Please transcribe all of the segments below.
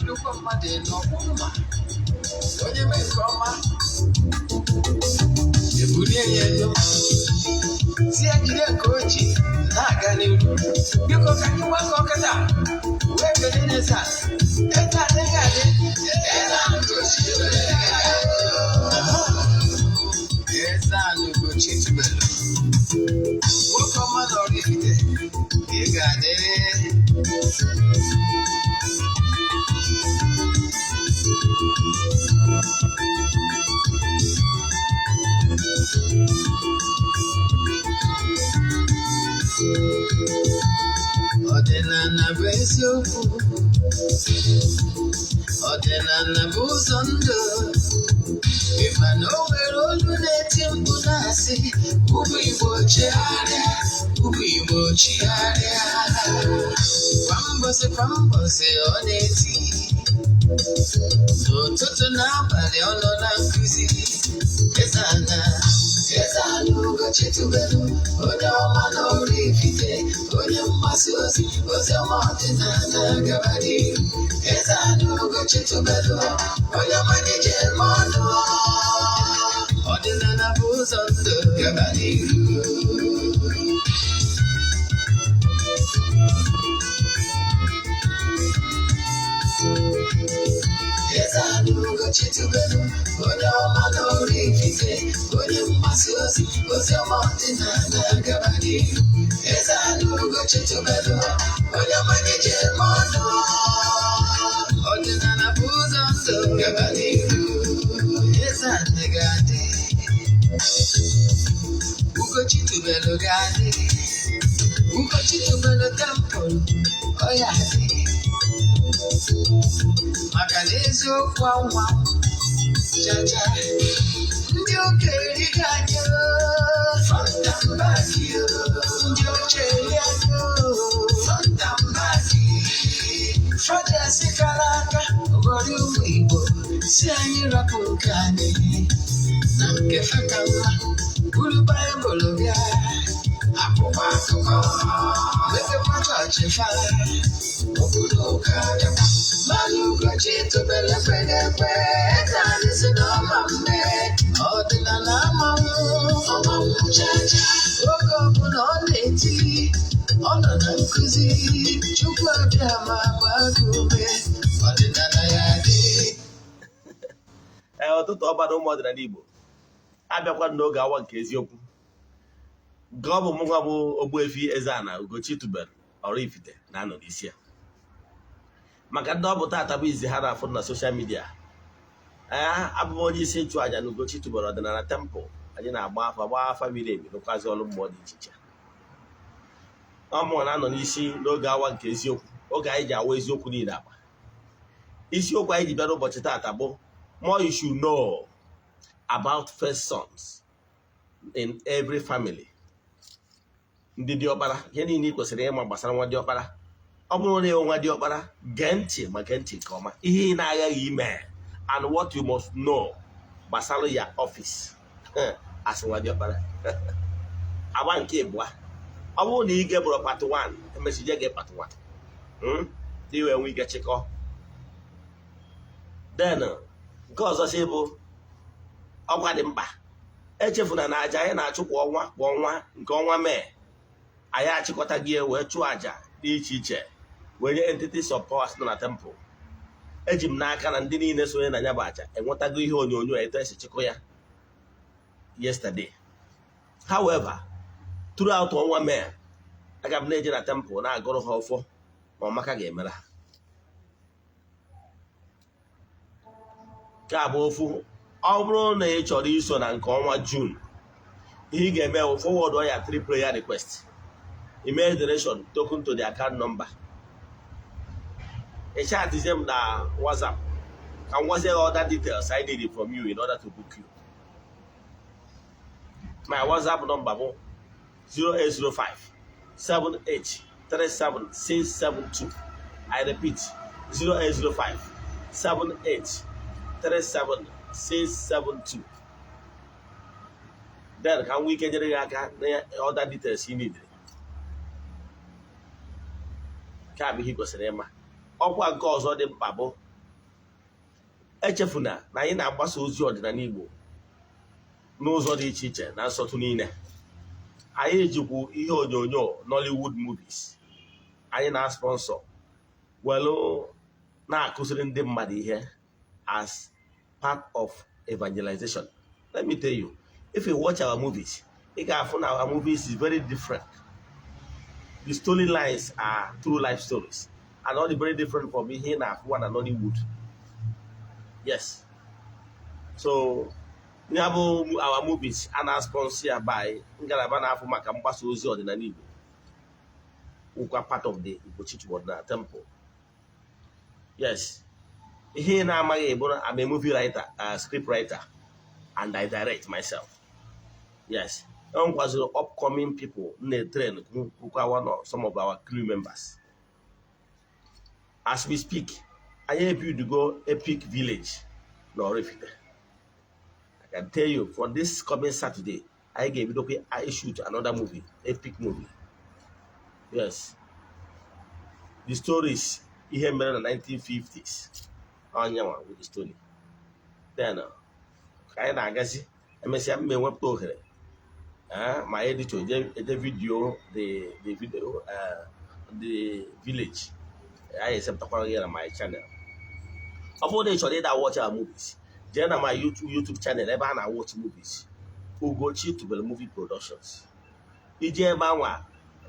Nnukwu mmadụ n'ọkwụ mma, onye mee nke ọma, ebulie ya elu, si ya jide nke o ji na-aga n'iru. Biko, ka anyị gbakọ kịta wee kelee n'eze a. Eze adịghị adị, eze ahụ gosiri. Eze ahụ Ugochi tubelu, nwoke ọma na Oraifite, ị ga-adị. Ọdịnala bụ eziokwu, ọdịnala bụ ụzọ ndụ. Ị ma na o nwere olu na-eti mkpu na-asị, "Ụmụ Igbo, chegharịa, ụmụ Igbo, chigharịa." Kwa mbọsị kwa mbọsị ọ na-eti, n'ụtụtụ na abalị ọ nọ na nkụzi. Eze ana, eze ana Ugochi tubelu, onye ọma na Oraifite, onye mgbasa ozi ozi ọma ọdịnala, gaba n'ihu. Eze ana Ugochi tubelu, onye ọma na-eje eme ọnụ, ọdịnala bụ ụzọ ndụ, gaba n'ihu. Eze ana Ugochi tubelu, onye ọma na Oraifite, onye mgbasa ozi ozi ọma ọdịnala, gaba n'ihu. Eze ana Ugochi tubelu, onye ọma na-eje eme ọnụ, ọdịnala bụ ụzọ ndụ, gaba n'ihu. Eze ana ga-adị, Ugochi tubelu ga-adị, Ugochi tubelu temple ọ ya dị, maka na eziokwu anwa chacha. Ndị ụka erighị anyị front and back, ndị oche eri anyị front and back. Fathers kara aka ghọrọ ụmụ Igbo, si anyị rapụ nke anyị na nke fa ka mma, buru Baịbụl bịa, akwụkwọ akụkọ, mepekwa chọọchị fa, obodo ụka bịakwa. Mmanụ Ugochi tubelu ekweghị ekwe. Eze anyị si na ọma mme, ọdịnala amanwụ ọmanwụ chacha. Oge ọbụla ọ na-eti, ọ nọ na nkụzi. Chukwu abịa ma gbaa gị ume, ọdịnala ya dị. Ee, ụtụtụ ọma na ụmụ ọdịnala Igbo. Abịakwa n'oge awa nke eziokwu, nke ọ bụ mụ nwa bụ Ogbuefi Eze-Ana Ugochi tubelu Oraifite na-anọ n'isi ya. Maka ndị ọ bụ taata bụ izi ha na-afụ na social media, ee, abụ m onye isi nchụàjà na Ugochi tubelu ọdịnala temple. Anyị na-agba afa, gbaa afa miri emi, rụkwazi ọrụ mmụọ dị iche iche. Ọ mụọ na-anọ n'isi n'oge awa nke eziokwu, oge anyị ji awa eziokwu niile agba. Isiokwu anyị ji bịa n'ụbọchị taata bụ "More you should know about first sons in every family." Ndị diọkpara, ihe niile ị kwesịrị ịma gbasara nwa diọkpara. Ọ bụrụ na ịwụ nwa diọkpara, gee ntị ma gee ntị nke ọma, ihe ị na-aghaghị ime and what you must know gbasara ya office as nwa diọkpara. Agba nke ịbụa, ọ bụrụ na ị gebụrụ part 1, emesije gị part 1 iwe nwee ike chịkọ. Then nke ọzọ si bụ ọkwa dị mkpa, echefuna na aja anyị na-achụ kwa ọnwa kwa ọnwa, nke ọnwa mee anyị achịkọta gị wee chụọ aja dị iche iche wee nye entities of powers nọ na temple. Eji m n'aka na ndị niile sonye na ya bụ aja enwetago ihe onyonyo etu esi chịkọ ya yesterday. However, throughout ọnwa mee, aga m na-eje na temple na-agụrụ ha ọfọ ma ọmaka ga-emere ha. Nke a bụ ofu. Ọ bụrụ na ị chọrọ iso na nke ọnwa June, ihe ị ga-eme bụ forward ya three prayer request, email donation token to the account number, ị chatizie m na WhatsApp ka m gwazie gị other details I need from you in order to book you. My WhatsApp number bụ 0805 78 37 672. I repeat, 0805 78 37 672. Then ka m nwee ike nyere gị aka na other details you need. Nke a bụ ihe ị kwesịrị ịma. Ọkwa nke ọzọ dị mkpa bụ Echefuna na anyị na-agbasa ozi ọdịnala Igbo n'ụzọ dị iche iche na nsọtụ niile. Anyị jikwu ihe onyonyo Nollywood movies anyị na-sponsor welu na-akụziri ndị mmadụ ihe as part of evangelization. Let me tell you, if you watch our movies, ị ga-afụ na our movies is very different. The storylines are true life stories and all very different from ihe ị na-afụwa na Nollywood. Yes, so ya bụ our movies a na-sponsor ya by ngalaba na-afụ maka mgbasa ozi ọdịnala Igbo, wụkwa part of the Ugochi Ọdịnala Temple. Yes, ihe ị na-amaghị bụ na I'm a movie writer, script writer, and I direct myself. Yes, enwekwaziri upcoming people na-train, bụkwa one of some of our crew members. As we speak, anyị ebuildugo Epic Village na Oraifite. I can tell you, for this coming Saturday, anyị ga-ebidokwa anyị shoot another movie, epic movie. Yes, the stories ihe mere na 1950s onyenwa with the story. Then ka anyị na-agazi, emesịa m ewepụta ohere ma editor eje video the video, the village. Anyị esepụtakwara gị na my channel. Ọ bụrụ na ị chọrọ ịda watch our movies, jee na my YouTube channel ebe a na-watch movies, Ugochi Tubelu Movie Productions. Iji ebe anwa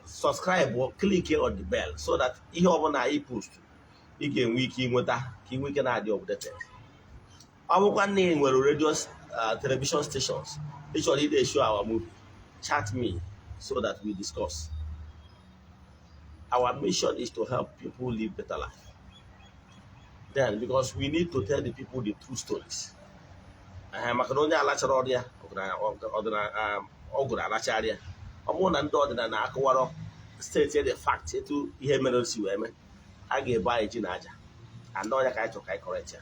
subscribe, click on the bell so that ihe ọbụla anyị post, ị ga-enwe ike ịnweta ka ị nwee ike na-adị updated. Ọ bụkwa na ị nwere radio, television stations ị chọrọ ide show our movie, chat me so that we discuss. Our mission is to help people live better life. Then because we need to tell the people the true stories. Ee, maka na onye alachara ọrụ ya ọ gụrụ alachara ya. Ọ bụrụ na ndị ọdịnala akụwarọ state the fact etu ihe mere si wee mee, a ga-ebu anyị ji na aja and ọnya ka anyị chọrọ ka anyị correct ya.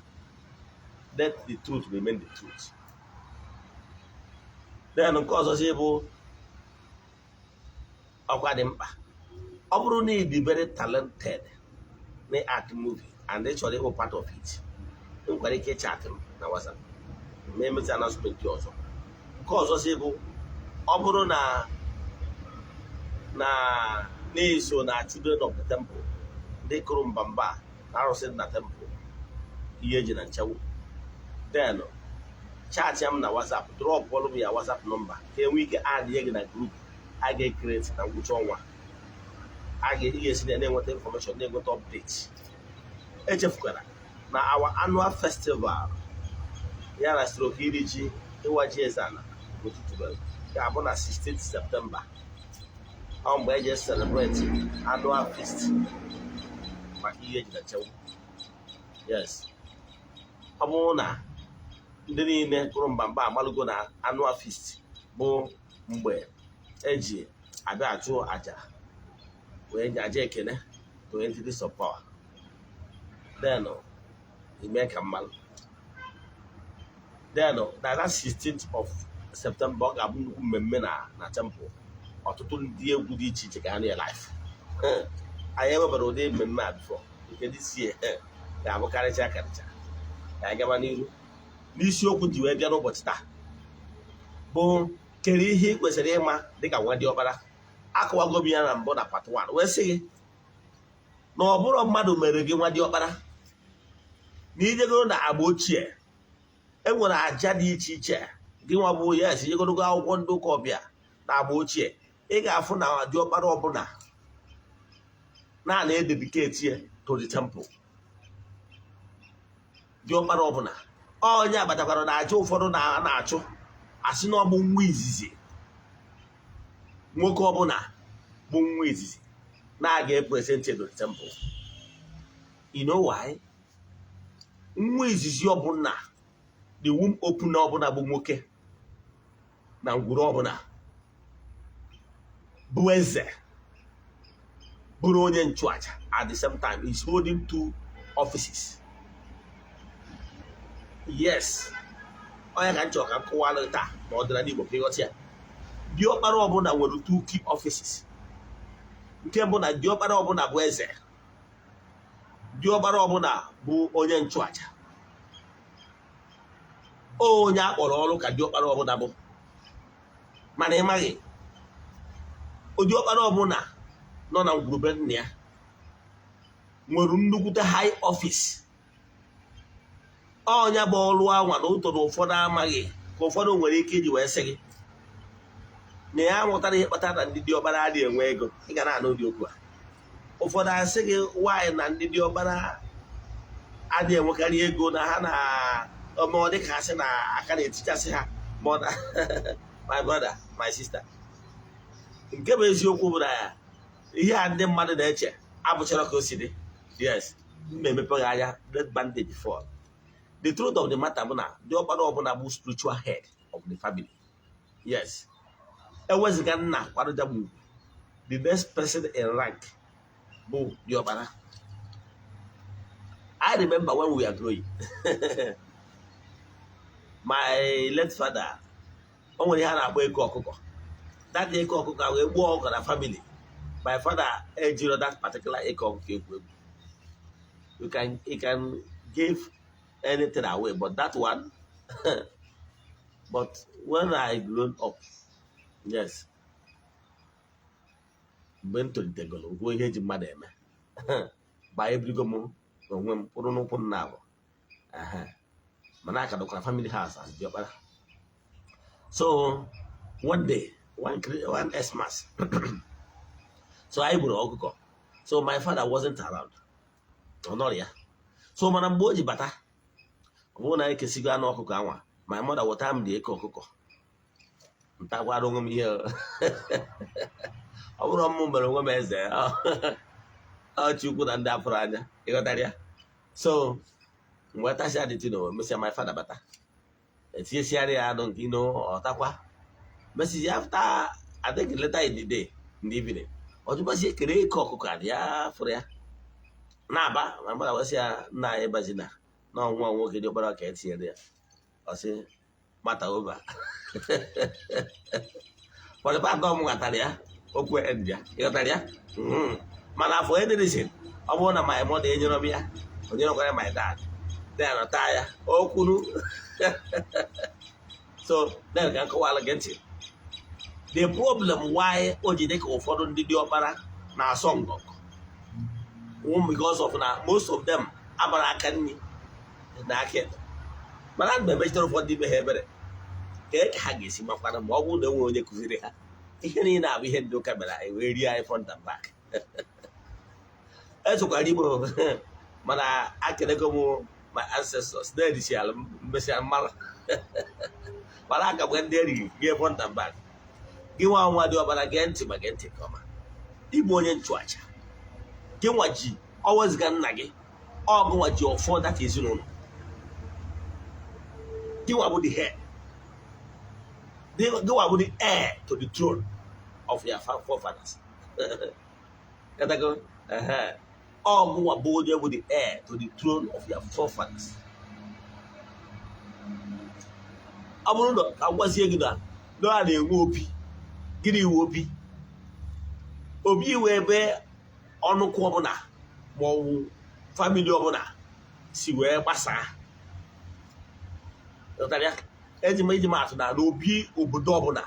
Let the truth remain the truth. Then nke ọzọzi bụ ọkwa dị mkpa. Ọ bụrụ na ị dị very talented na art movie and ị chọrọ ịbụ part of it, ị nwekwara ike chat m na WhatsApp ma emezi announcement ọzọ. Nke ọzọzi bụ, ọ bụrụ na na-eso na children of the temple, ndị kụrụ mbamba na arụsị dị na temple ihe eji na nchewu, then chat m na WhatsApp, drop ọlụ m ya WhatsApp number ka enwee ike add gị na group a ga-ecreate na ngwụcha ọnwa. A ga-esi na na-enweta information, na-enweta update. Echefukwara na our annual festival ya na stroke iri ji, ịwa ji Eze-Ana Ugochi ga-abụ na 16th September. Ọ mgbe eji celebrate annual feast maka ihe eji na nchewu. Yes, ọ bụrụ na ndị niile gụrụ mbamba amalụgo na annual feast bụ mgbe eji abịa achụ aja wee aja ekene to entities of power. Then ime ka mmalụ, then na that 16th of September, ọ ga-abụ nnukwu mmemme na temple. Ọtụtụ ndị egwu dị iche iche ga-anọ ya live. Anyị ewebara ụdị mmemme a before. Nke dị sie ga-abụ karịcha karịcha. Ka anyị gaba n'iru n'isiokwu ji wee bịa n'ụbọchị taa bụ kere ihe ị kwesịrị ịma dịka nwa diọkpara. Akọwago m ya na mbụ na part 1 wee sị gị na ọ bụrụ mmadụ mere gị nwa diọkpara, na ijegoro na agba ochie, enwere aja dị iche iche gị nwa bụ yes ijegorogo akwụkwọ ndị ụka ọbịa na agba ochie, ị ga-afụ na diọkpara ọbụla na ededicate ya to the temple. Diọkpara ọbụla, onye agbatakwara na aja ụfọdụ na na-achụ, asị na ọ bụ nwa izizi, nwoke ọbụla bụ nwa izizi na-aga epresent to the temple. You know why? Nwa izizi ọbụla, the womb opener ọbụla bụ nwoke na ngwuru ọbụla bụ eze, bụrụ onye nchụaja at the same time, is holding two offices. Yes, onye ka m chọrọ ka m kọwalụ taa na ọdịnala Igbo ka ịghọta ya. Diọkpara ọbụla nwere two key offices. Nke mbụ, na diọkpara ọbụla bụ eze, diọkpara ọbụla bụ onye nchụaja. Onye a kpọrọ ọrụ ka diọkpara ọbụla bụ, mana ị maghị, diọkpara ọbụla nọ na ngwurube nna ya nwere nnukwute high office. Ọnya bụ ọrụ anwa na ụtọ na ụfọdụ amaghị, ka ụfọdụ nwere ike iji wee sị gị na ya mụtara ihe kpatara na ndị diọkpara adịghị enwe ego. Ị ga na-anụ ụdị okwu a. Ụfọdụ asị gị nwaanyị na ndị diọkpara adịghị enwekarị ego, na ha na ma ọ dị ka asị na aka na-etichasị ha. Ma ọ na, my brother, my sister, nke bụ eziokwu bụ na ihe a ndị mmadụ na-eche abụchara ka o si dị. Yes, m na-emepe gị anya. Let bandage fall. The truth of the matter bụ na diọkpara ọbụla bụ spiritual head of the family. Yes, eweziga nna kwadoja bụ ugwu, the next person in rank bụ diọkpara. I remember when we are growing, my late father, o nwere ihe a na-akpọ eko ọkụkọ. That eko ọkụkọ a wee gbuo ọkụkọ na family. My father ejiro that particular eko ọkụkọ egwu egwu. You can give anything away but that one. But when I grown up, yes, mgbe m tolitegoro gwuo ihe eji mmadụ eme, ba ebirigo m onwe m kwụrụ n'ụkwụ m na-abụ, mana aka dọkwara family house as diọkpara. So one day, one Xmas, so anyị gburu ọkụkọ. So my father wasn't around, ọ nọrọ ya. So mana mgbe o ji bata, ọ bụrụ na anyị kesigo anụ ọkụkọ anwa, my mother weta m dị eke ọkụkọ, ntakwara onwe m ihe. Ọ bụrụ m mere onwe m eze, ọ Chukwu na ndị afụrụ anya, ịghọtara ya? So mgbe tasịa dị tino, mesịa my father bata, etinyesiara ya anụ nke ino, ọtakwa. Mesizi after, I think later in the day, in the evening, ọjụbazi ekere eke ọkụkọ adị ya fụrụ ya na-aba. Ma mmadụ wesị ya, nna anyị bazina na ọnwa nwoke dị ọkpara ka etinyere ya. Ọ sị mata over for the fact ọ m ghọtara ya, okwu end ya, ịghọtara ya? Mana for any reason, ọ bụrụ na my mother enyere m ya, o nyerekwara my dad, then taa ya o kwuru. So then ka m kọwara gị ntị the problem why o ji dị ka ụfọdụ ndị diọkpara na-asọ ngọngọ, because of na most of them agbara aka nri na aka ekpe. Mana mgbe emechitere ụfọdụ ibe ha ebere ka ha ga-esi makwana ma ọ bụrụ na enwere onye kụziri ha ihe niile abụ ihe ndị ụka mere anyị wee rie anyị front and back. Esokwara igbo, mana akelego m my ancestors na-erisiala mmesịa mara, mana aka mgbe ndị eriri rie front and back. Gị nwa nwa dị ọbara, gee ntị, ma gee ntị nke ọma. Ịbụ onye nchụaja, gị nwa ji ọweziga nna gị, ọ gụnwa ji ọfọ data ezinụlọ. Gị nwa bụ the head, gị nwa bụ the heir to the throne of your forefathers. Katago? Ọ gụnwa bụ onye bụ the heir to the throne of your forefathers. Ọ bụrụ na ka m gwazie gị na a na-enwe obi, gịnị iwe obi? Obi iwe ebe ọnụkwụ ọbụla ma ọ bụ family ọbụla si wee gbasaa. Ghọtara ya? Eji m iji m atụ na n'obi obodo ọbụla,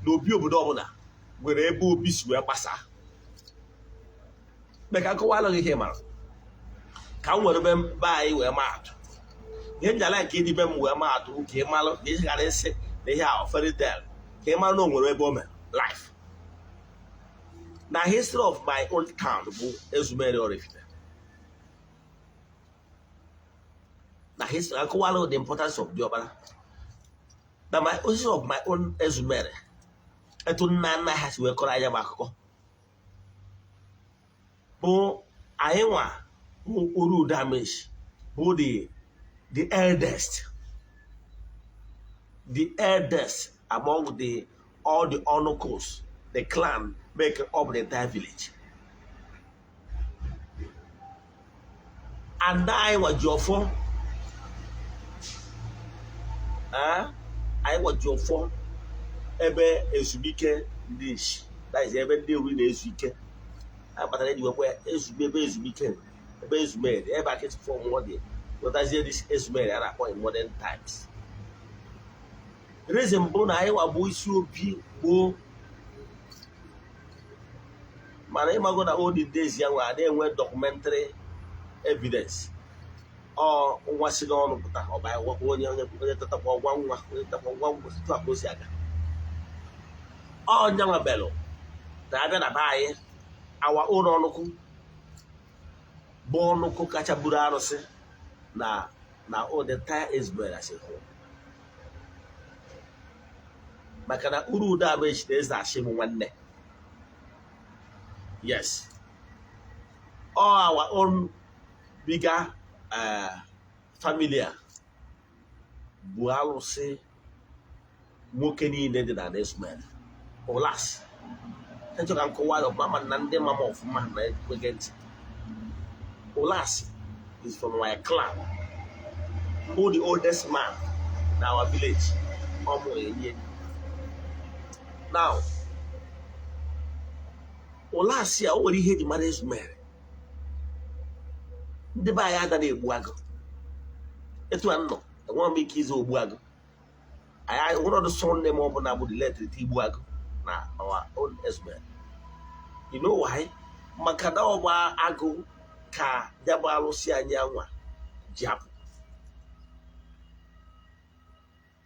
n'obi obodo ọbụla nwere ebe obi si wee gbasaa. Mgbe ka nkọwalụ gị ihe mara ka m were be anyị wee maa atụ, ihe njala nke ịdị be m wee maa atụ, ka ị malụ ka ị ghara ịsị na ihe a fairy tale, ka ị mara na o nwere ebe o mere life na history of my own town bụ Ezumeri Oraifite. Na history akọwalụ the importance of diọkpara na my history of my own Ezumeri, etu nna nna ha si wee kọrọ anya m akụkọ bụ anyị nwa bụ Oru Damage bụ the eldest, the eldest among the all the uncles, the clan make up the entire village. And anyị nwa ji ọfọ, anyị nwa ji ọfọ ebe ezumike ndị nshi, that is ebe ndị ori na-ezu ike. A kpatara eji wekwa ya ezumike, ebe ezumike, ebe ezumere, ebe a ka esi form the Wetazie this Ezumeri a na-akpọ in modern times. Reason bụ na anyị wagbuo isi obi gboo, mana ịmago na olden days ya nwe ada enwe documentary evidence. Ọ nwa si n'ọnụ pụta, ọ baa gwakwa onye onye onye tatakwa gwa nwa onye tatakwa gwa nwa, tutu a ka o si aga. Ọ nyanwa belụ na-abịa na be anyị, awa ụlọ ọnụkụ bụ ọnụkụ kacha buru arụsị na the entire Israel as a whole, maka na uru udo abụ echite eze achị m nwanne. Yes, all our own bigger family a bụ arụsị nwoke niile dị na Israel ụlas. Echọ ka nkọwa ya ọfụma, ma na ndị mama ọfụma na ekwege ntị. Ụlas is from my clan, who the oldest man na our village. Ọ mụrụ enye. Now, ụlasị a, o nwere ihe eji mara Ezumere. Ndị be anyị agaghị egbu agụ etu a nọ. Enweghị m ike ịza ogbu agụ. Anyị nwere ọdụ sọ nne m ọ bụla bụ the letter igbu agụ na our own Ezumere. You know why? Maka na ọgba agụ ka ya bụ arụsị anyị anwa ji apụ.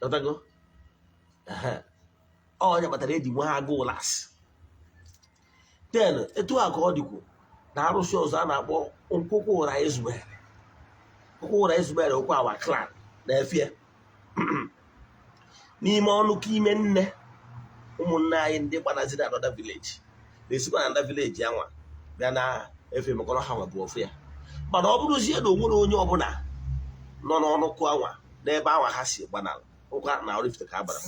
Ghọtago? Ọ onye kpatara eji nwee agụ ụlasị. Then etu a ka ọ dịkwu na arụsị ọzọ a na-akpọ nkwụkwụ ụra Ezumere. Nkwụkwụ ụra Ezumere okwu awa clan na-efie n'ime ọnụkọ ime nne ụmụnne anyị ndị gbanaziri another village na-esikwa na another village anwa bịa na efe mekọrọ ha nwa bụ ofu ya. Mana ọ bụrụzie na o nwere onye ọbụla nọ n'ọnụkụ anwa n'ebe anwa ha si gbanara ụka na Oraifite ka a gbara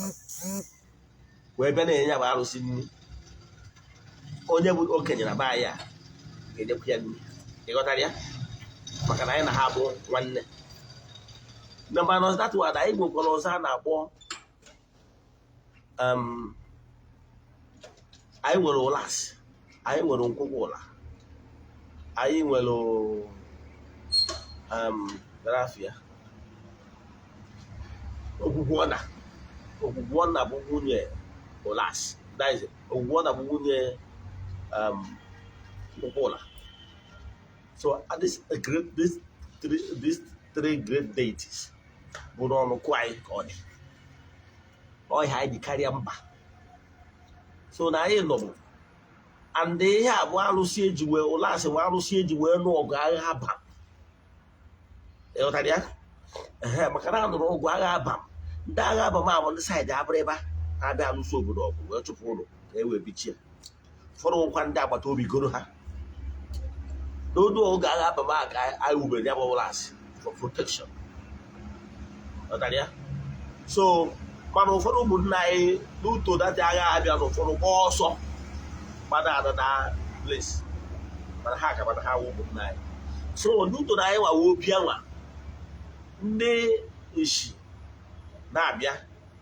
wee bịa na-enye ya bụ arụsị nri, onye bụ okenye na be anyị a ga-enyekwa ya nri. Ịghọtara ya? Maka na anyị na ha bụ nwanne na. Mana that one, anyị nwekwara ọzọ a na-akpọ anyị nwere ụlasị, anyị nwere nkwụkwụ ụla, anyị nwere grafia ogwugwu ọna. Ogwugwu ọna bụ nwunye ụlasị. That is, ogwugwu ọna bụ nwunye nkwụkwụ ụla. So this great these three great deities bụ n'ọnụkụ anyị ka ọ dị ọhịa anyị ji karịa mba. So na anyị nọbụ and ihe a bụ arụsị eji wee ụlasị bụ arụsị eji wee nụ ọgụ agha Abam. Ịghọtara ya? Ehe, maka na a nụrụ ọgụ agha Abam. Ndị agha Abam a bụ ndị side Abịrịba na-abịa alụso obodo ọgụ wee chụpụ ụlọ ka e wee bichie. Ụfọdụ nwekwa ndị agbata obi goro ha n'odu oge agha Abam a ka anyị wubere ya bụ ụlasị for protection. Ghọtara ya? So mana ụfọdụ ụmụnne anyị n'uto dati agha abịa na ụfọdụ gbaa ọsọ gbada another place, mana ha ka mana ha wụ ụmụnne anyị. So n'uto na anyị nwawa obi anwa ndị nshi na-abịa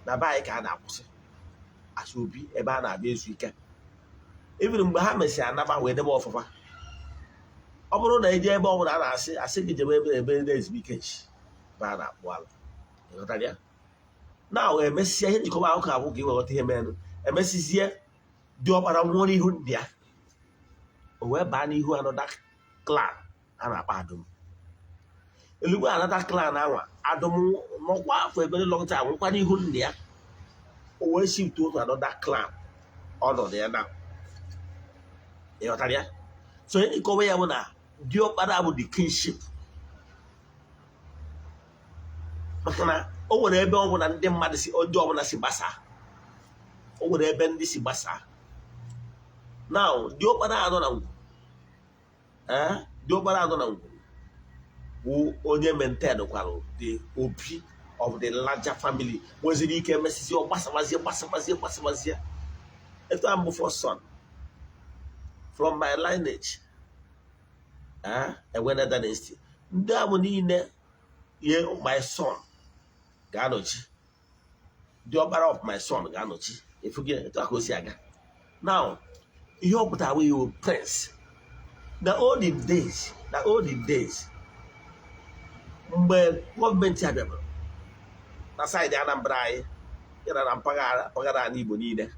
na be anyị ka a na-akwụsị asị obi ebe a na-abịa ezu ike. Even mgbe ha mesịrị anaba wee debe ọfụfa, ọ bụrụ na eje ebe ọ bụla a na-asị asị gị jebe ebe ndị ezumike nshi ebe a na-akpụ ala. Ịghọtara ya? Na emesịa ihe njikọba akụkọ abụ ka ị wee ghọta ihe merenụ. Emesizie, diọkpara nwụọ n'ihu ndị ya, o wee baa n'ihu another clan a na-akpọ Adum. Elugbe another clan anwa, Adum nọkwa afọ a very long time, nwụkwa n'ihu nna ya, o wee shift to another clan ọ nọ na ya na. Ịghọtara ya? So ihe njikọba ya bụ na diọkpara bụ the kingship, maka na o nwere ebe ọbụla ndị mmadụ si, ndị ọbụla si gbasaa, o nwere ebe ndị si gbasaa. Now, diọkpara anọ na ngwu, ee, diọkpara anọ na ngwu bụ onye maintain kwara the obi of the larger family nweziri ike emesizi ọ gbasabazie gbasabazie gbasabazie. Etu a mbụ first son from my lineage, eh, Ewene dynasty, ndị ahụ niile ye my son ga-anọchi, diọkpara of my son ga-anọchi. Efuge etu a ka o si aga. Now, ihe ọ pụtara bụ iwu prince na olden days, na olden days. Mgbe gọọmenti abịabara na side Anambra anyị, yana na mpaghara mpaghara ala Igbo niile,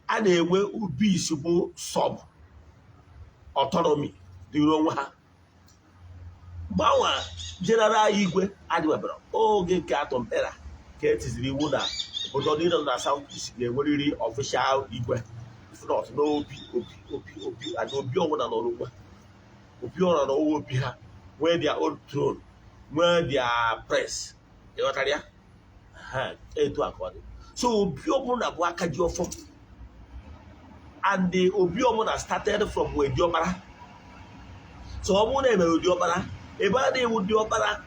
a na-enwe obis bụ sub autonomy dịrị onwe ha. Gbanwa general igwe adịwebara oge nke atọmpera ka etiziri iwu na obodo niile nọ na South East ga-enwerịrị official igwe, if not n'obi obi obi obi and obi ọbụla nọrọ onwe, obi ọbụla n'ọnwa obi ha, nwee their own throne, nwee their press. Ịghọtara ya? Ha etu a ka ọ dị. So obi ọbụla bụ aka ji ọfọ, and the obi ọbụla started from wee diọkpara. So ọ bụrụ na emere diọkpara, ebe a na-ewu diọkpara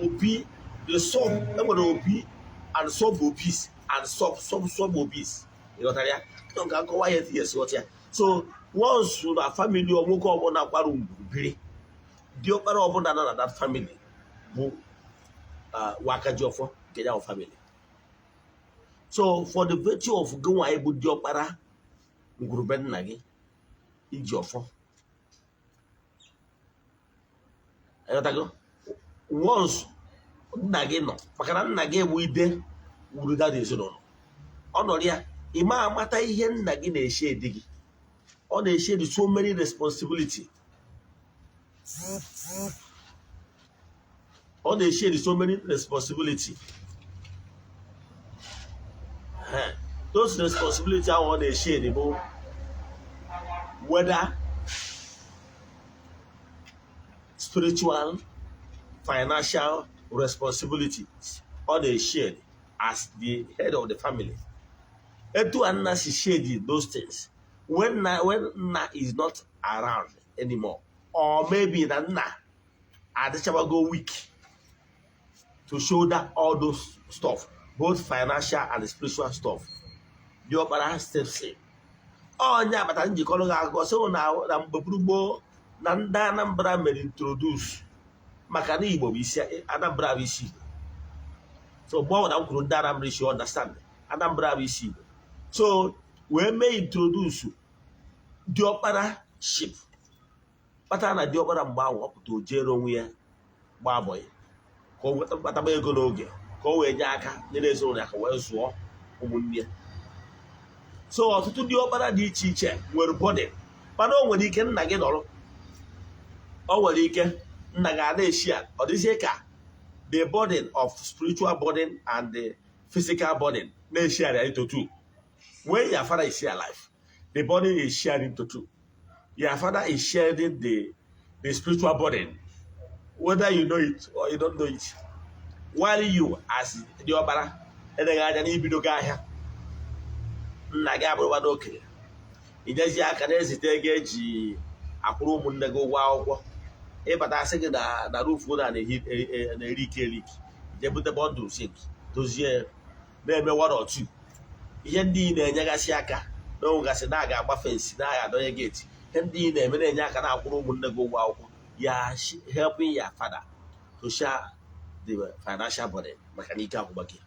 obi, the sub, enwere obi and sub obis and sub sub sub obis. Ịghọtara ya? Ọ ga akọwa ya etu esi ghọta ya. So once na family nwoke ọbụla kwara ngwuru biri, diọkpara ọbụla nọ na that family bụ waka ji ọfọ nke ya bụ family. So for the virtue of gị nwa bụ diọkpara ngwurube nna gị iji ọfọ, ịghọtago? Once nna gị nọ, maka na nna gị bụ ide wuru dada ezinụlọ, ọ nọrọ ya, ị ma amata ihe nna gị na-eshi edi gị. Ọ na-eshi edi so many responsibility, ọ na-eshi edi so many responsibility. Those responsibility ahụ ọ na-eshi edi bụ whether spiritual, financial responsibilities ọ na-eshare as the head of the family. Etu a nna si share those things, when nna is not around anymore, or maybe na nna adịchabago weak to shoulder all those stuff, both financial and spiritual stuff, diọkpara steps in. Onye agbata njikọrọ gị akụkọ sị na mgbe gboo na ndị Anambra mere introduce, maka na Igbo bụ isi, Anambra bụ isi Igbo. So mgbe ọ na m kwuru ndị Anambra isi, understand, Anambra bụ isi Igbo. So wee mee introduce diọkpara ship, kpatara na diọkpara mgbe ahụ ọ pụta, o jere onwe ya gbaa bọyị ka o kpataba ego n'oge, ka o wee nye aka nyere ezinụlọ ya ka wee zụọ ụmụnne ya. So ọtụtụ diọkpara dị iche iche nwere burden, mana o nwere ike nna gị nọrọ, o nwere ike nna gị a na-eshi a, ọ dịzie ka the burden of spiritual burden and the physical burden na-eshare into two. When your father is still alive, the burden is shared into two. Your father is sharing the spiritual burden, whether you know it or you don't know it, while you as diọkpara eleghị anya n'ibido gị ahịa, nna gị abụrụkwa n'okenye, inyezi aka na-ezite ego eji akwụrụ ụmụnne gị ụgwọ akwụkwọ. Ịbata, asị gị na roof na na-eri ike eriki, je bute bundle zinc dozie, na-eme one or two ihe ndị ị na-enyegasị aka na onwegasị, na-aga agba fence, na-aga adọnye gate. Ihe ndị ị na-eme na-enye aka na-akwụrụ ụmụnne gị ụgwọ akwụkwọ ya, helping your father to share the financial burden, maka na ike akwụgba gị.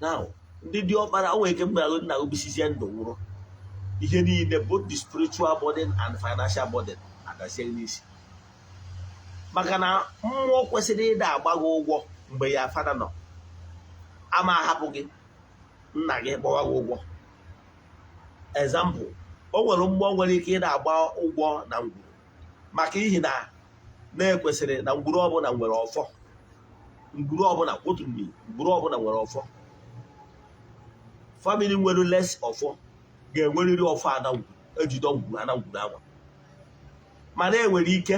Now ndị diọkpara, o nwere ike mgbe nna gị bisizie ndụ nwụrụ, ihe niile, both the spiritual burden and financial burden, adazie n'isi, maka na mmụọ kwesịrị ịda agba gị ụgwọ mgbe ya fada nọ ama ahapụ gị, nna gị gbawa gị ụgwọ. Example, o nwere mmụọ nwere ike ịda agba ụgwọ na ngwuru, maka ihi na na-ekwesịrị na ngwuru ọbụla nwere ọfọ. Ngwuru ọbụla otu ngwuru ọbụla nwere ọfọ. Family nwere less ọfọ ga-enwerịrị ọfọ ana ngwuru ejido ngwuru ana ngwuru anwa. Mana enwere ike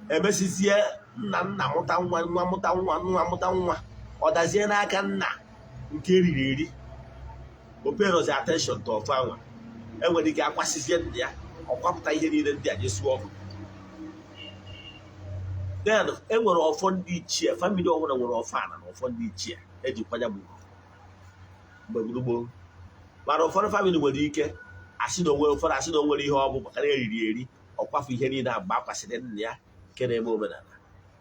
emesizie, nna nna mụta nwa, nwa mụta nwa, nwa mụta nwa, ọ dazie n'aka nna nke eriri eri, o payrozi attention to ọfọ anwa. Enwere ike akwasịzie ndị ya, ọkwapụta ihe niile ndị a jesuo ọkụ. Then enwere ọfọ ndị ichie. Family ọbụla nwere ọfọ ana na ọfọ ndị ichie ejikwanya bụ mgbe gburugburu. Mana ụfọdụ family nwere ike asị na onwe, ụfọdụ asị na o nwere ihe ọ bụ, maka na eriri eri, ọkwafu ihe niile a mgbe akwasịrị nna ya nke na-eme omenala,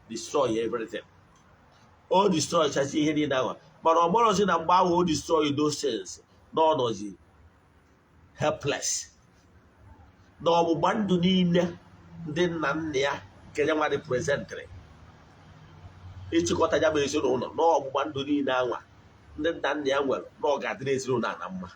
destroy everything. O destroy chachi ihe niile ahụ, mana ọ mọrọzi na mgbe ahụ o destroy those things, na ọ nọzi helpless na ọgbụgba ndụ niile ndị nna nna ya. Nke ya nwa representịrị ịchịkọta ya bụ ezinụlọ na ọgbụgba ndụ niile anwa ndị nna nna ya nwere, na ọ ga-adịrị ezinụlọ a na mma,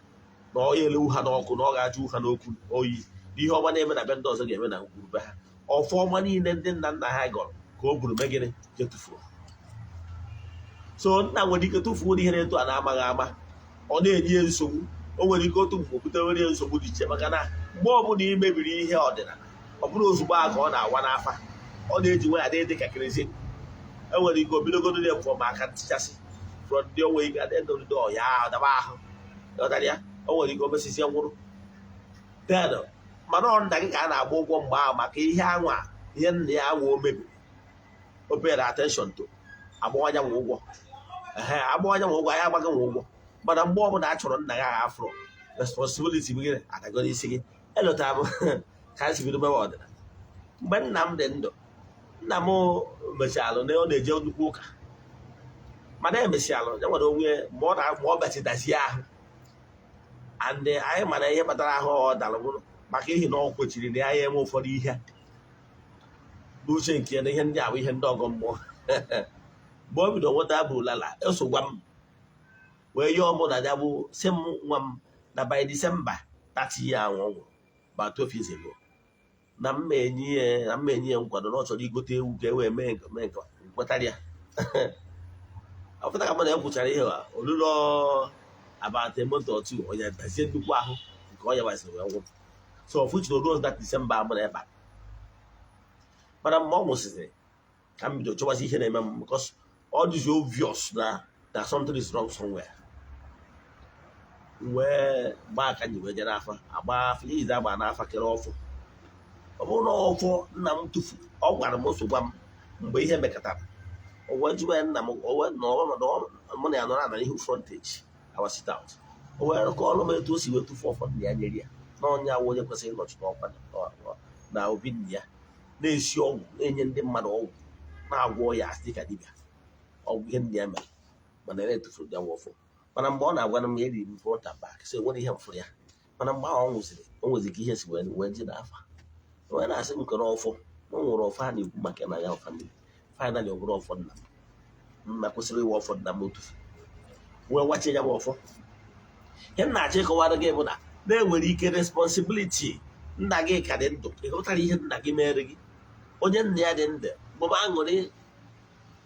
na ọ ya elewu ha n'ọkụ, na ọ ga-ajụ ha n'okwu oyi, na ihe ọma na-eme na be ndị ọzọ ga-eme na ngwurube ha. Ọfọ ọma niile ndị nna nna ha gọrọ ka o buru megịnị je tụfuo. So nna nwere ike tụfuo ihe na-etu a na-amaghị ama, ọ na-enye ya nsogbu. O nwere ike otu mgbe butere ya nsogbu dị iche, maka na mgbe ọbụla ị mebiri ihe ọdịnala, ọ bụrụ ozugbo a ka ọ na-awa n'afa, ọ na-eji nwa ya dị ka kerosene. Enwere ike obidogodo ya from aka ntichasị, from ndị o nwere ike adị ndụ ya adaba ahụ. Ghọtara ya? O nwere ike omesizie nwụrụ. Then mana ọ nna gị ka a na-agba ụgwọ mgbe ahụ maka ihe anwa, ihe nna ya anwa o mebiri, o payere attention to agbawanya nwe ụgwọ. Ehe, agbawanya nwe ụgwọ, anyị agbaghị nwe ụgwọ. Mana mgbe ọbụla a chọrọ nna gị agha afụrụ responsibility bụ gịnị adago n'isi gị. Elotara m ka m si bido mewe ọdịnala. Mgbe nna m dị ndụ, nna m mechalụ na ọ na-eje nnukwu ụka, mana emesialụ ya nwere onwe mgbe ọ na mgbe ọ bịachidazie ahụ. And anyị mana ihe kpatara ahụ ọ dara bụrụ maka ihi na ọ kwechiri na ya eme ụfọdụ ihe n'uche nke ya, na ihe ndị a bụ ihe ndị ọgọ mmụọ. Mgbe o bido nweta burulala, eso gwa m wee yọọ mụ na ya bụ sị m, nwa m, na by December 30 year ahụ ọ nwụrụ, about 12 years ago, na mma enyi ya nkwado na ọ chọrọ igote ewu ka e wee mee nke nkwetara ya. Ọ pụtara ka mụ na ya kwuchara ihe a olulo about a month or two, onye dazie nnukwu ahụ nke ọ yawaziri wee nwụrụ. So of which no that December mụ na ebe a. Mana mgbe ọ nwụsịrị ka m bido chọwazi ihe na-eme m, because all this obvious na that something is wrong somewhere. Wee gbaa aka ji wee jee n'afa, agba afa ihe ize agba n'afa kere ọfọ. Ọ bụrụ na ọfọ nna m tufu, ọ gwara m, so gwa m mgbe ihe mekọtara, o wee jụọ ya nna m, o wee nọ mụ na ya nọrọ ala n'ihu frontage our sit out, o wee kọọrọ m etu o si wee tufu ọfọ nna ya nyere ya, na onye awụ onye kwesịrị ịnọchi n'ọkwa na obi nna ya, na-esi ọgwụ, na-enye ndị mmadụ ọgwụ, na-agwọ ya dịka dibịa ọgwụ, ihe nna ya mere. Mana ya etufuru ya ọfọ. Mana mgbe ọ na-agwa m, ya eriri m front and back, so enwere ihe m fụrụ ya. Mana mgbe ahụ ọ nwụziri, o nwezi ka ihe si wee ji n'afa wee na-asị m kere ọfọ na o nwere ọfọ a na-ekwu maka ya na ya family. Finally, ọ bụrụ ọfọ nna m, nna kwesịrị iwe ọfọ nna m otufu wee wachie ya bụ ọfọ. Ihe m na-achọ ịkọwara gị bụ na na-enwere ike responsibility nna gị ka dị ndụ, ịghọtara ihe nna gị mere gị. Onye nna ya dị ndụ gbọba aṅụrị,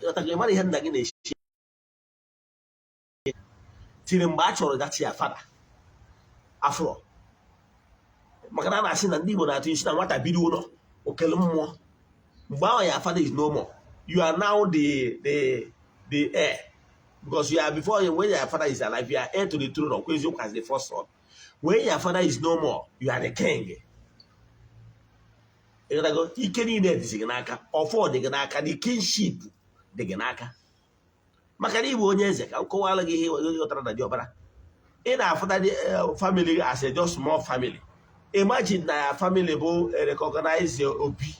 ịghọtara gị mara ihe nna gị na-echi tiri mgbe a chọrọ dachi ya fada afro, maka na a na-asị na ndị Igbo na-atụ isi na nwata bido ụlọ okele mmụọ. Mgbe ahụ ya father is no more, you are now the heir, because you are before, when your father is alive, you are heir to the throne of eziokwu as the first son. When your father is no more, you are the king. Ịghọtago? Ike niile dịzi gị n'aka, ọfọ dị gị n'aka, the kingship dị gị n'aka, maka na ịbụ onye eze. Ka m kọwara gị ihe ghọtara na diọkpara ị na-afụta family as a just small family. Imagine na ya family bụ a recognized obi.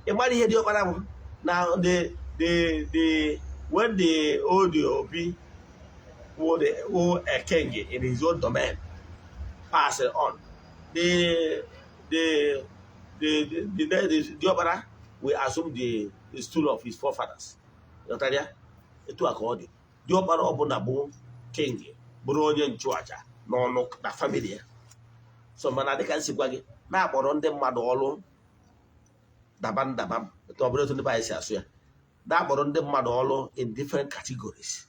Ị mara ihe diọkpara bụ na the when the old obi who a king in his own domain pass it on, the diọkpara will assume the stool of his forefathers. Ghọtara ya? Etu a ka ọ dị. Diọkpara ọbụla bụ king, bụrụ onye nchụaja n'ọnụ na family ya. So mana dịka nsi gwa gị, na-akpọrọ ndị mmadụ ọrụ dabam dabam, etu ọ bụla etu ndị be anyị si asụ ya, na-akpọrọ ndị mmadụ ọrụ in different categories.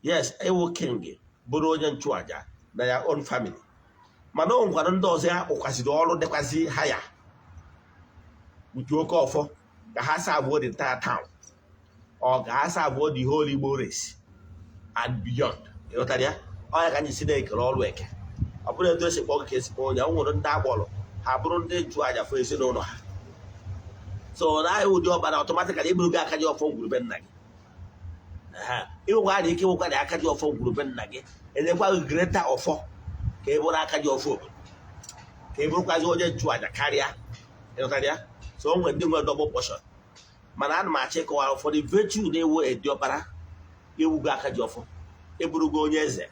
Yes, ewu king, bụrụ onye nchụaja na ya own family, mana o nwekwara ndị ọzọ ya kpọkwaziri ọrụ dịkwazị ha ya nke oke ọfọ, ka ha serve the entire town or ka ha serve the whole Igbo race and beyond. Ịghọtara ya? Ọ ya ka anyị si na-ekere ọrụ eke. Ọ bụrụ etu esi kpọọ gị ka esi kpọọ onye o nwere ndị akpọrọ ha bụrụ ndị nchụaja fọ ezinụlọ ha. So na ahịa ụdị ọbara automatically iburu gị aka ji ọfọ ngwurube nna gị. Ịnwekwa ike ịnwekwa na aka ji ọfọ ngwurube nna gị, enyekwa gị greater ọfọ ka ị bụrụ aka ji ọfọ obodo, ka ị bụrụkwazi onye nchụaja karịa. Ịghọtara ya? So o nwere ndị nwere double portion. Mana ana m achọ ịkọwara ụfọdụ virtue na-ewu ediọkpara ewugo aka ji ọfọ, eburugo onye eze,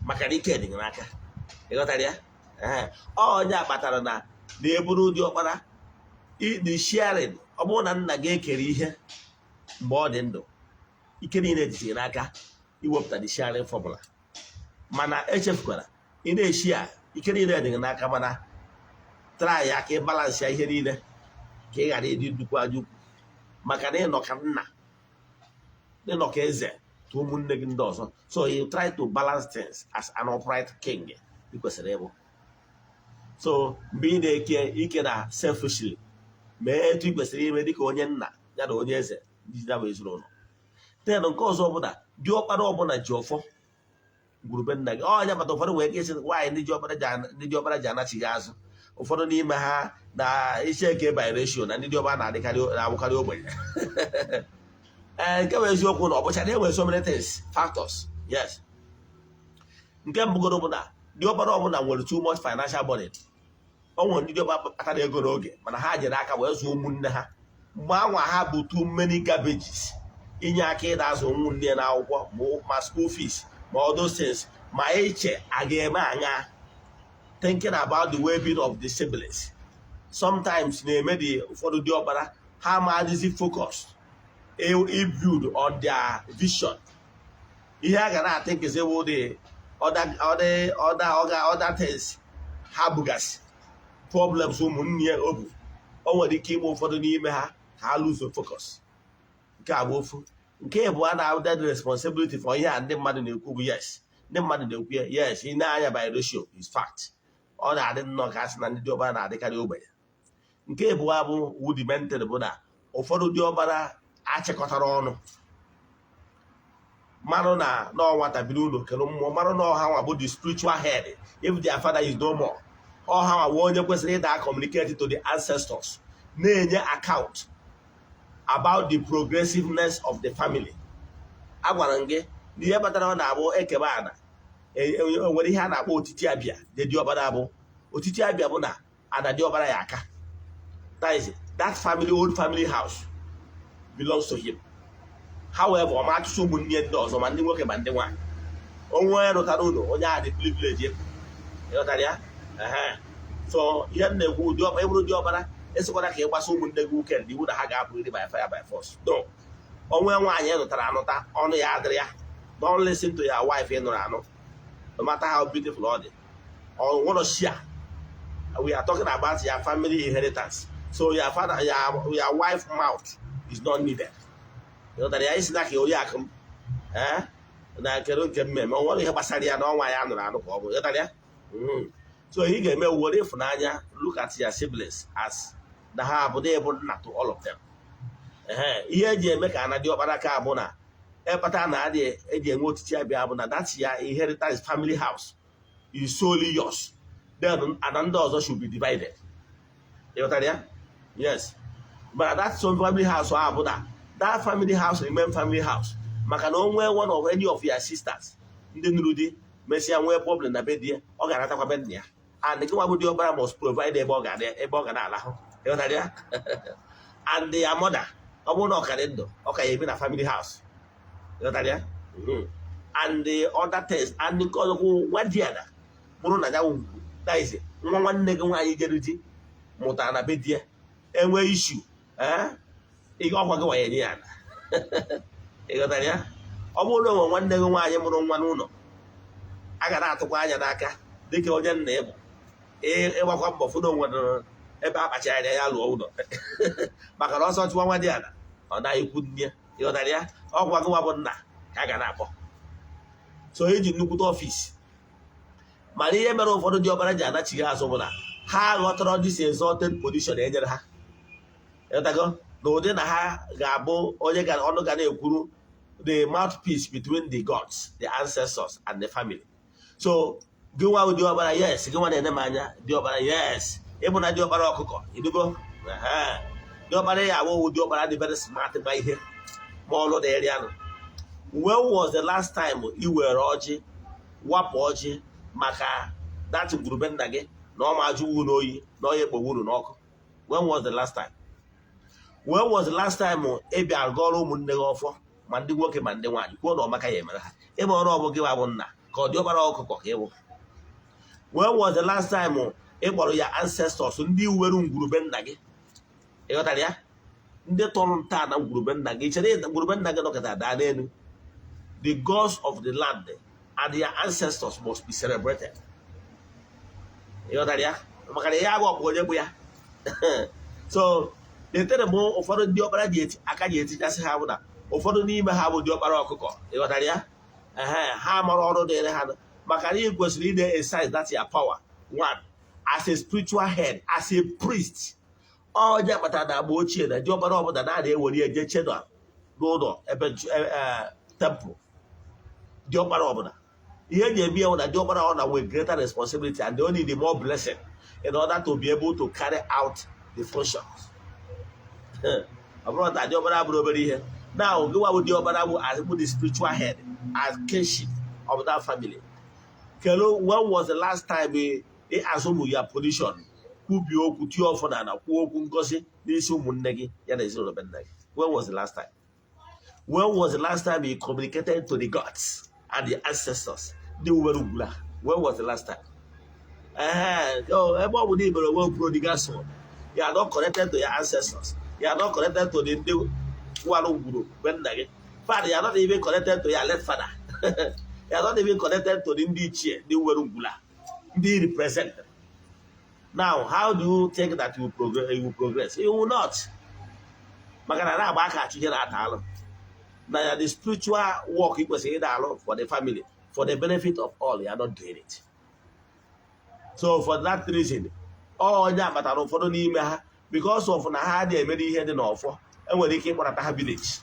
maka na ike dị gị n'aka. Ịghọtara ya? Ee, onye a kpatara na na-eburu ụdị ọkpara the sharing Ọ bụrụ na nna gị ekere ihe mgbe ọ dị ndụ, ike niile dịzi n'aka iwepụta the sharing formula. Mana echefukwara ị na-eshi a, ike niile dị gị n'aka, mana try ya ka ị balance ya ihe niile, ka ị ghara ịdị nnukwu anya ukwu, maka na ịnọ ka nna, ịnọ ka eze to ụmụnne gị ndị ọzọ. So you try to balance things as an upright king ị kwesịrị ịbụ. So mgbe ị na-eke ike na selfishly, mee etu ị kwesịrị ime dịka onye nna ya na onye eze jide bụ ezinụlọ. Then nke ọzọ bụ na diọkpara ọbụla ji ọfọ ngwurube nna gị. Ọ nya bata ụfọdụ nwere ike ịsị nwaanyị, ndị diọkpara ji anachighị azụ. Ụfọdụ n'ime ha na isi eke by ratio na ndị diọkpara na-adịkarị, na-abụkarị ogbenye. Ee, nke bụ eziokwu na ọ bụcha na enwere so many things, factors, yes. Nke mbụgoro bụ na diọkpara ọbụla nwere too much financial burden. O nwere ndị diọkpara kpatara ego n'oge, mana ha jere aka wee zụọ ụmụnne ha. Mgbe anwa ha bụ too many garbages inye aka ịda azụ ụmụnne ya n'akwụkwọ, ma school fees, ma all those things, ma iche a ga-eme anya, thinking about the well-being of the siblings sometimes na-eme the ụfọdụ diọkpara ha ma adịzi focused build on their vision. Ihe a ga na-athinkzi wụ the other other other other things ha bugasị, problems ụmụnne ya o bu. O nwere ike ime ụfọdụ n'ime ha ka ha lose focus. Nke a bụ ofu. Nke ịbụọ, na that responsibility for ihe a ndị mmadụ na-ekwu bụ, yes, ndị mmadụ na-ekwu ya, yes, ị na-anya by ratio is fact. Ọ na-adị nnọọ ka a sị na ndị diọkpara na-adịkarị ogbenye. Nke ịbụọ bụ rudimentary, bụ na ụfọdụ diọkpara achịkọtara ọnụ marụ na n'ọnwata biri ụlọ kere mmụọ, marụ na ọha nwa bụ the spiritual head if their father is no more. Ọha nwa bụ onye kwesịrị ịda communicate to the ancestors, na-enye account about the progressiveness of the family. Agwara m gị na ihe kpatara ọ na-abụ ekebe ana, nwere ihe a na-akpọ otiti abịa dị diọkpara. Bụ otiti abịa bụ na ana diọkpara ya aka. That is, that family, old family house belongs to him. However, ọ ma achụsụ ụmụnne ndị ọzọ, ma ndị nwoke ma ndị nwaanyị. Onwe onye rụtara ụlọ, onye a dị privilege. Ịghọtara ya? Ehe. So ihe m na-ekwu, ụdị ọkpara ịbụrụ diọkpara, esikwara ka ị gbasa ụmụnne gị weekend iwu na ha ga-apụ iri by fire by force. No. Onwe nwaanyị nụtara anụta, ọnụ ya adịrị ya. Don't listen to your wife ị nụrụ anụ, no matter how beautiful ọ dị. Or wanna share, we are talking about your family inheritance, so your father, your wife mouth is not needed. Ịghọtara ya? Isi na ka oriakụ m, ee, na kedu nke mmemme o nwere ihe gbasara ya na ọnwa ya nụrụ anụ ka ọ bụ. Ịghọtara ya? So ị ga-eme were ịfụnanya look at your siblings as na ha bụ na ịbụ nna to all of them. Ehe, ihe eji eme ka ana diọkpara ka bụ na ekpata na adị eji enwe otiti abịa bụ na that's your inheritance. Family house is solely yours, then ana ndị ọzọ should be divided. Ịghọtara ya? Yes, but that some family house ahụ bụ na that family house remain family house, maka na o nwee one of any of your sisters ndị nụrụ di mesịa nwee problem na be di ya, ọ ga-anatakwa be nna ya, and gị nwa bụ diọkpara must provide ebe ọ ga ebe ọ ga na-alahụ. Ịghọtara ya? And their mother, ọ bụrụ na ọ ka dị ndụ, ọ ka ya ebi na family house. Ịghọtara ya? And the other things, and nke ọzọkwu, nwa di ya na bụrụ na ya wụ that is nwa nwanne gị nwaanyị jere di mụtara na be di ya, enwe issue, ee, ọkwa gị wanye nye ya na. Ịghọtara ya? Ọ bụrụ na onwe nwanne gị nwaanyị mụrụ nwa n'ụlọ, a ga na-atụkwa anya n'aka dịka onye nna ịbụ ịgbakwa mbọ fụ na onwe ebe a kpachara ya lụọ ụlọ, maka na ọsọ chụwa nwa dị ala, ọ naghị ikwu nne ya. Ịghọtara ya? Ọkwa gị nwa bụ nna ka a ga na-akpọ. So iji nnukwute office. Mana ihe mere ụfọdụ dị ọbara ji anachighị azụ bụ na ha ghọtara this exalted position e nyere ha. Ịghọtago? Na ụdị na ha ga-abụ onye ga ọnụ ga na-ekwuru, the mouthpiece between the gods, the ancestors and the family. So gị nwa bụ diọkpara, yes, gị nwa na-ene m anya, diọkpara, yes, ịbụ na diọkpara ọkụkọ idugo. Diọkpara ya awụ diọkpara dị very smart, ma ihe ma ọlụ dịrị anụ. When was the last time ị were ọjị wapụ ọjị maka that ngwurube nna gị na ọ ma ajụwu n'oyi na ọya ekpowuru n'ọkụ? When was the last time? When was the last time ị bịara gọrọ ụmụnne gị ọfọ, ma ndị nwoke ma ndị nwaanyị, kwuo na ọmaka ya emere ha ịma ọrụ ọbụ gị bụ nna ka ọ dị ọkpara ọkụkọ ka ịbụ? When was the last time ị kpọrọ ya ancestors, ndị were ngwurube nna gị? Ịghọtara ya? Ndị tọrọ ntọala ngwurube nna gị chere ngwurube nna gị nọkọta daa n'elu. The gods of the land and their ancestors must be celebrated. Ịghọtara ya? Maka na ya bụ ọkwa onye bụ ya. So letere m, ụfọdụ ndị ọkpara ji eti aka ji etichasị ha bụ na ụfọdụ n'ime ha bụ diọkpara ọkụkọ. Ịghọtara ya? Ehe, ha mara ọrụ dịrị ha, maka na ị kwesịrị ide exercise that your power one as a spiritual head, as a priest. Onye kpatara na agba ochie na diọkpara ọbụla na-ana ewere eje chedọ n'ụlọ ebe temple. Diọkpara ọbụla, ihe eji eme ya bụ na diọkpara ọ na nwee greater responsibility and they need more blessing in order to be able to carry out the functions. Ọ bụrụ na diọkpara bụrụ obere ihe now, gịwa bụ diọkpara bụ as bụ the spiritual head as kingship of that family. Kelo, when was the last time ị assume your position, kwubie okwu, tie ọfọ na ala, kwuo okwu ngozi n'isi ụmụnne gị ya na ezinụlọ be nna gị? When was the last time? When was the last time you communicated to the gods and the ancestors ndị wubere ugwuru? When was the last time? Ee, ebe ọ bụ na ibere onwe prodigal son, you are not connected to your ancestors, you are not connected to the ndị wara ngwuru be nna gị. Father, you are not even connected to your late father, you are not even connected to the ndị ichie, ndị nwere ngwula, ndị represent. Now, how do you think that you will progress? You will progress? You will not, maka na na-agba aka achụ ihe na-ata alụ na ya. The spiritual work ị kwesịrị ịda alụ for the family, for the benefit of all, you are not doing it. So for that reason, onye akpatara ụfọdụ n'ime ha, because of na ha adịghị emere ihe dị n'ọfọ, enwere ike ịkpọrọta ha village,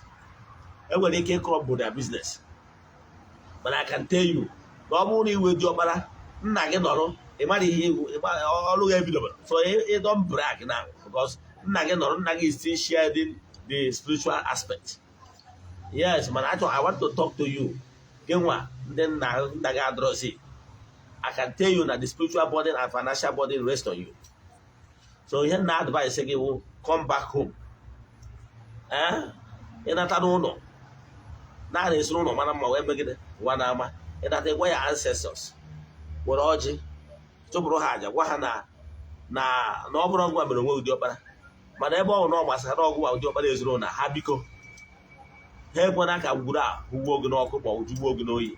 enwere ike ịkọrọ their business. Mana I can tell you na ọ bụrụ na iwe dị ọkpara nna gị nọrọ, ị mara ihe ọrụ ga ebidobere. So ị don't brag now, because nna gị nọrọ, nna gị is still sharing the spiritual aspect, yes. Mana achọ, I want to talk to you, gị nwa ndị nna nna gị adọrọzi. I can tell you na the spiritual burden and financial burden rest on you. So ihe nna advice gị wụ, come back home. Ee, ịnata n'ụlọ naanị esi n'ụlọ mara mma wee megide ụwa na-ama. Ịnata, ịgwa ya ancestors, were ọjị chụpụrụ ha àjà, gwa ha na ọ bụrụ ngwa mere onwe ụdị ọkpara, mana ebe ọ bụ na ọ gbasara ọgwụ a, ụdị ọkpara ezinụlọ na ha, biko ha ekwena ka ngwuru a hụgbuo gị n'ọkụ ma ọ bụ jụgbuo gị n'oyi.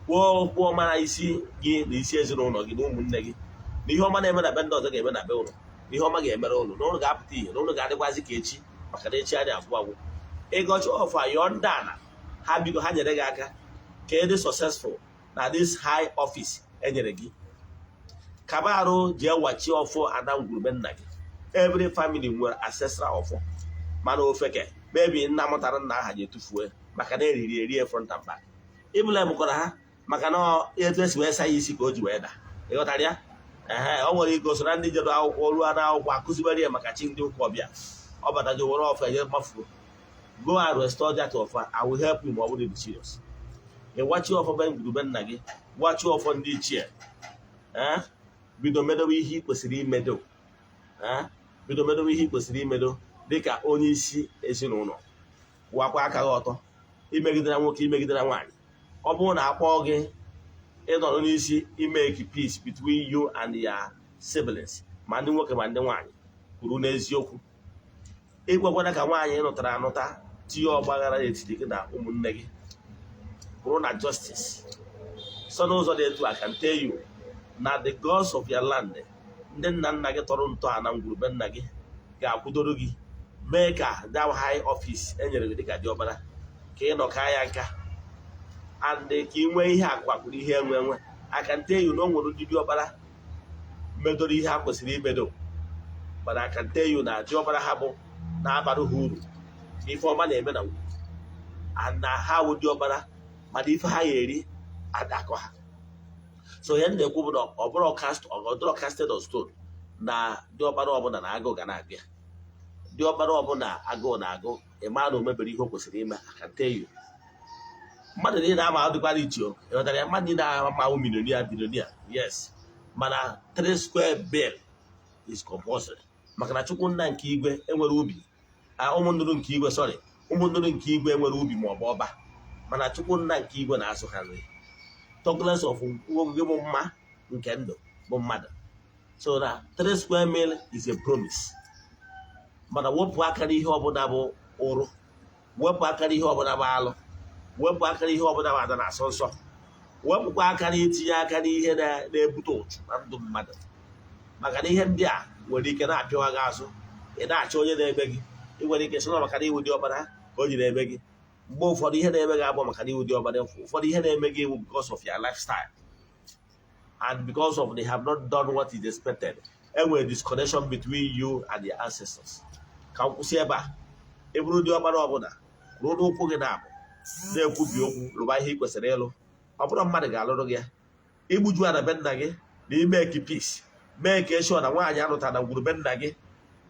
Kwuo okwu ọma na isi gị na isi ezinụlọ gị na ụmụnne gị, na ihe ọma na-eme na be ndị ọzọ ga-eme na be ụlọ, na ihe ọma ga-emere ụlọ, na ụlọ ga-apụta ihe, na ụlọ ga-adịkwazị ka echi, maka na echi adị agwụ agwụ. Ịgọchi ọfa, yọọ ndị ala ha, biko ha nyere gị aka ka ị dị successful na this high office enyere gị. Kaba arụ jee wachi ọfọ ana ngwurube nna gị. Every family nwere ancestral ọfọ, mana ofeke maybe nna mụtara nna aha ji etufue maka na eriri erie front and back. Ibụla emekwara ha maka na etu esi wee sa ya isi ka o ji wee daa. Ịghọtara ya? Ehe, ọ nwere ike so na ndị jere akwụkwọ ruo na akwụkwọ akụzibere ya maka chi ndị ụka ọbịa. Ọ bataji were ọfọ enye mmafuo. Go and restore that ọfọ. I will help you ma ọ bụrụ dị serious. Ịwachi ọfọ be ngwurube nna gị, wachi ọfọ ndị ichie. Ee, bido medowe ihe ị kwesịrị imedo. Ee, bido medowe ihe ị kwesịrị imedo dịka onye isi ezinụlọ. Wakwa aka gị ọtọ, imegidere nwoke, imegidere nwaanyị. Ọ bụrụ na akpọọ gị ịnọrọ n'isi imeke peace between you and your siblings, ma ndị nwoke ma ndị nwaanyị, kwuru n'eziokwu. Ịgwakwana ka nwaanyị nụtara anụta tinye ọgbaghara n'etiti gị na ụmụnne gị, kwuru na justice. So n'ụzọ dị etu a, can tell you na the gods of your land, ndị nna nna gị tọrọ ntọala ngwurube nna gị, ga-akwụdoro gị, mee ka that high office enyere gị dịka diọkpara ka ị nọka ya nka and ka ị nwee ihe akụ ihe enwe enwe. I can tell you na o nwere ndị diọkpara medoro ihe ha kwesịrị imedo, but I can tell you na diọkpara ha bụ na-abara ha uru, ife ọma na-eme na and na ha wụ diọkpara, mana ife ha ya eri adakọ ha. So ihe m na-ekwu bụ na ọ bụrụ cast, ọ dịrọ casted on stone na diọkpara ọbụla na agụụ ga na-abịa. Diọkpara ọbụla agụụ na-agụ, ịma na o mebere ihe o kwesịrị ime. I can tell you, mmadụ niile ama adịkwara iche o ịghọtara ya? Mmadụ niile ama awụ millionaire, billionaire, yes, mana three square meal is compulsory, maka na Chukwu nna nke igwe enwere ubi. Ụmụ nnụnụ nke igwe, sorry, ụmụ nnụnụ nke igwe enwere ubi ma ọ bụ ọba, mana Chukwu nna nke igwe na-azụ ha nri, talk less of nwoke bụ mma nke ndụ bụ mmadụ. So na three square meal is a promise. Mana wepụ aka n'ihe ọbụla bụ ụrụ, wepụ aka n'ihe ọbụla bụ alụ, wepụ aka n'ihe ọbụla bụ ada na-asọ nsọ, wepụkwa aka n'itinye aka n'ihe na-ebute ụchụ na ndụ mmadụ, maka na ihe ndị a nwere ike na-apịawa gị azụ. Ị na-achọ onye na-eme gị. Ị nwere ike sị na maka na iwu dị ọkpara ka o ji na-eme gị. Mgbe ụfọdụ, ihe na-eme gị abụọ maka na iwu dị ọkpara. Ụfọdụ ihe na-eme gị ewu because of your lifestyle and because of they have not done what is expected. Enwere disconnection between you and your ancestors. Ka m kwụsị ebe a. Ị bụrụ dị ọkpara ọbụla, rụọ n'ụkwụ gị na-abụ na-ekwubi okwu, lụba ihe ị kwesịrị ịlụ. Ọ bụrụ mmadụ ga-alụrụ gị ya, igbuju ana be nna gị na ime peace, mee ka ensure na nwaanyị anụtara na ngwuru be nna gị,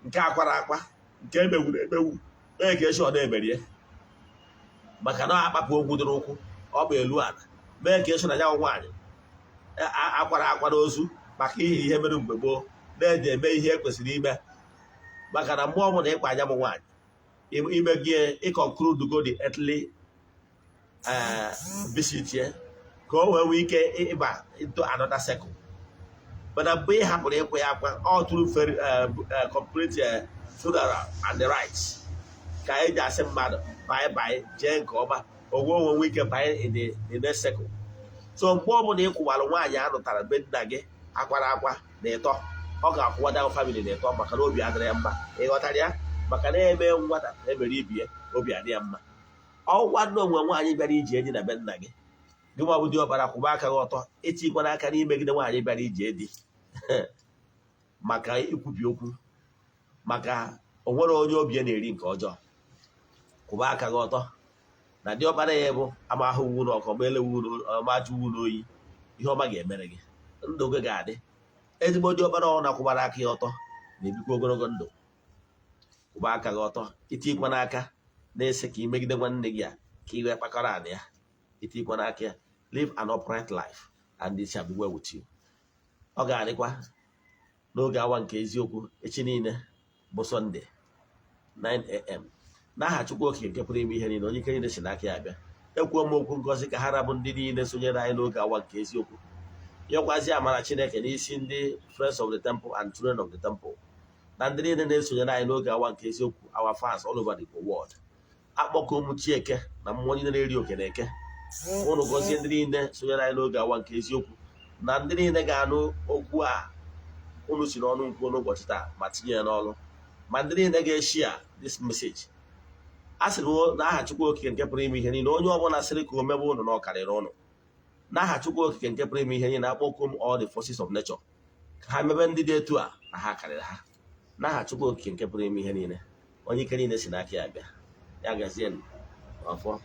nke akwara akwa, nke emegburu emegbu, mee ka ensure na-emerie, maka na akpapụ ogwu dị n'ụkwụ ọ bụ elu ala. Mee ka ensure na ya nwaanyị akwara akwa n'ozu maka ihe ihe mere mgbe gboo na-eji eme ihe ekwesịrị ime, maka na mgbe ọbụla ịkpa anya m nwaanyị ime gị ịconclude go the earthly visit ya, ka o wee nwee ike ịba into another circle. Mana mgbe ị hapụrụ ịkwa ya akwa, ọ tụrụ complete funeral and the rites ka eji asị mmadụ bye bye, jee nke ọma, onwe onwe nwee ike banye in the next circle. So mgbe ọbụla ị kwụwara nwaanyị anụtara be nna gị akwara akwa na ịtọ, ọ ga-akwụwada family na ịtọ, maka na obi adịrị ya mma. Ịghọtara ya? Maka na eme nwata emere ibie, obi adị ya mma. Ọgwụkwa nne onwe nwaanyị bịara ije eji na be nna gị, gị nwa bụ di ọbara, kwụba aka gị ọtọ, etikwana aka n'imegide nwaanyị bịara ije di maka ikwubi okwu, maka o nwere onye obi ya na-eri nke ọjọọ. Kwụba aka gị ọtọ na diọkpara ya bụ amahụ wu n'ọkụ ma elewu ọmajụ wu n'oyi. Ihe ọma ga-emere gị, ndụ gị ga-adị ezigbo. Diọkpara ọ na-akwụbara aka ya ọtọ na-ebikwa ogologo ndụ. Kwụba aka gị ọtọ, itikwa n'aka na-ese ka imegide nwanne gị a ka i wee kpakọrọ anị ya, itikwa n'aka ya. Live an upright life and it shall be well with you. Ọ ga-adịkwa n'oge awa nke eziokwu echi niile bụ Sọnde 9 a.m. N'aha Chukwu Okike nke pụrụ ime ihe niile, onye ike niile si n'aka ya bịa, ekwuo m okwu ngozi ka ha rabụ ndị niile sonyere anyị n'oge awa nke eziokwu. Yọkwazi amara Chineke n'isi ndị Friends of the Temple and Children of the Temple na ndị niile na-esonyere anyị n'oge awa nke eziokwu, our fans all over the world. Akpọkọ ụmụ Chieke na mmụọ niile na-eri oke na eke, ụnụ gọzie ndị niile sonyere anyị n'oge awa nke eziokwu na ndị niile ga-anụ okwu a unu si n'ọnụ nkwuo n'ụbọchị taa ma tinye ya n'ọrụ, ma ndị niile ga-eshare this message. A sịrị n'aha Chukwu Okike nke pụrụ ime ihe niile, onye ọbụla sịrị ka o mebe ụnụ na ọ karịrị ụnụ. N'aha Chukwu Okike nke pụrụ ime ihe niile, akpọkọ m all the forces of nature ka ha mebe ndị dị etu a na ha karịrị ha. N'aha Chukwu Okike nke pụrụ ime ihe niile, onye ike niile si n'aka ya bịa, ya gazie ọfọ.